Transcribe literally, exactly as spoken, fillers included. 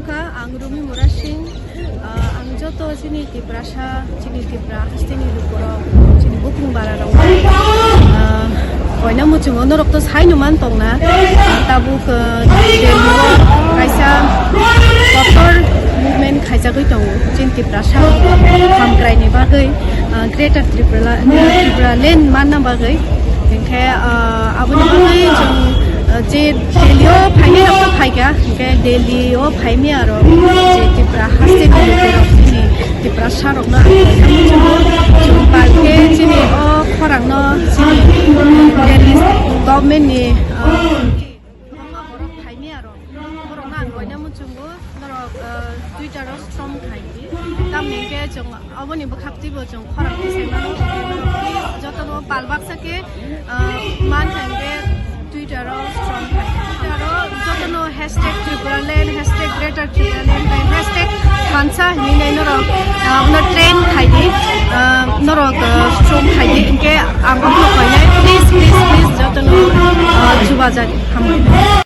Kha, ang Rumi Murasing, ah, ang joto chini Tiprasa, chini Tipra hasteni lukurok, chini bukung bararok, ah, koina muchungo norok to saino man tongna, ah, tabuk, ah, Delhi o kaisa kotor movement khaijagwi tongo, chini Tiprasa hamkraini bagwi, ah, Greater Tripura, Tripura Land manna bagwi. Hinkhe, ah, aboni bagwi chwng, ah, je Delhi o phainai rok to phaikha, hinkhe Delhi o phaimya rok je Tipra haste ni lukurok chini Tiprasa rokno ang khaikha muchungo. Chwng palkhe chini o khorangno chini Delhi government ni, ah, borok phaimya rok, borokno ang koina muchungo, norok, ah, Twitter o strom khaidi. Tamni hinkhe chwng oboni bwkhak twibo chwng khorang tisai mano. Please, jotono pal baksa khe, ah, man kha hinkhe Twitter o strom khai. Twitter o jotono hashtag Tripura Land, hashtag Greater Tripura Land, tei hashtag thansa hinwi nai norok, ah, bono trend khaidi, ah, norok, ah, strom khaidi. Hinkhe ang bono koinai, please, please, please, jotono, ah, chubajago. Hambai.